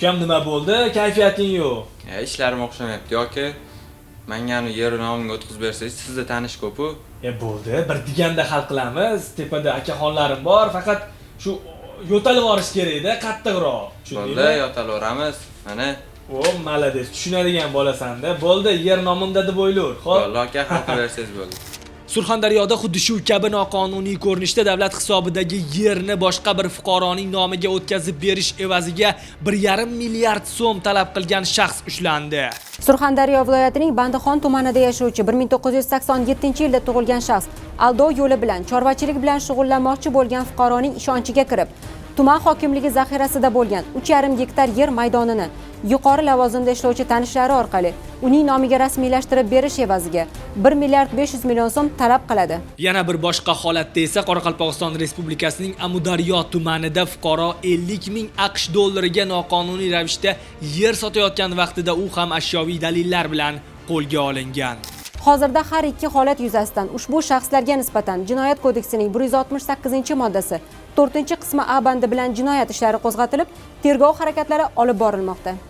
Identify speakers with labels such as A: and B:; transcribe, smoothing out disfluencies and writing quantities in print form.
A: Ukam, nima bo'ldi? Kayfiyating yo'q.
B: E, ishlarim o'xshamayapti yoki manga anu yer nomimga o'tkazib bersangiz, sizda tanish ko'p-u.
A: E, bo'ldi, bir deganda hal qilamiz. Tepada akaxonlarim bor, faqat shu yo'talib yuborish kerak-da, qattiqroq.
B: Bo'ldi,
A: Tushundingmi?
B: yotalaveramiz. Mana.
A: O, молодец, tushunadigan bolasan-da. Bo'ldi, yer nomimda deb o'ylayver, xo'p?
B: Bo'ldi aka, hal qilib bersangiz bo'ldi.
A: Surxondaryoda xuddi shu kabi noqonuniy ko'rinishda davlat hisobidagi yerni boshqa bir fuqaroning nomiga o'tkazib berish evaziga 1,5 milliard so'm talab qilgan shaxs ushlandi.
C: Surxondaryo viloyatining Bandixon tumanida yashovchi 1987-yilda tug'ilgan shaxs aldov yo'li bilan chorvachilik bilan shug'ullanmoqchi bo'lgan fuqaroning ishonchiga kirib, tuman hokimligi zaxirasida bo'lgan 3,5 gektar yer maydonini yuqori lavozimda ishlovchi tanishlari orqali uning nomiga rasmiylashtirib berish evaziga 1 milliard 500 million so'm talab qiladi.
A: Yana bir boshqa holatda esa Qoraqalpog'iston Respublikasining Amudaryo tumanida fuqaro 50 ming AQSh dollariga noqonuniy ravishda yer sotayotgan vaqtida u ham ashyoviy dalillar bilan qo'lga olingan.
C: Hozirda har ikki holat yuzasidan ushbu shaxslarga nisbatan Jinoyat kodeksining 168-moddasi 4-qismi A bandi bilan jinoyat ishlari qo'zg'atilib, tergov harakatlari olib borilmoqda.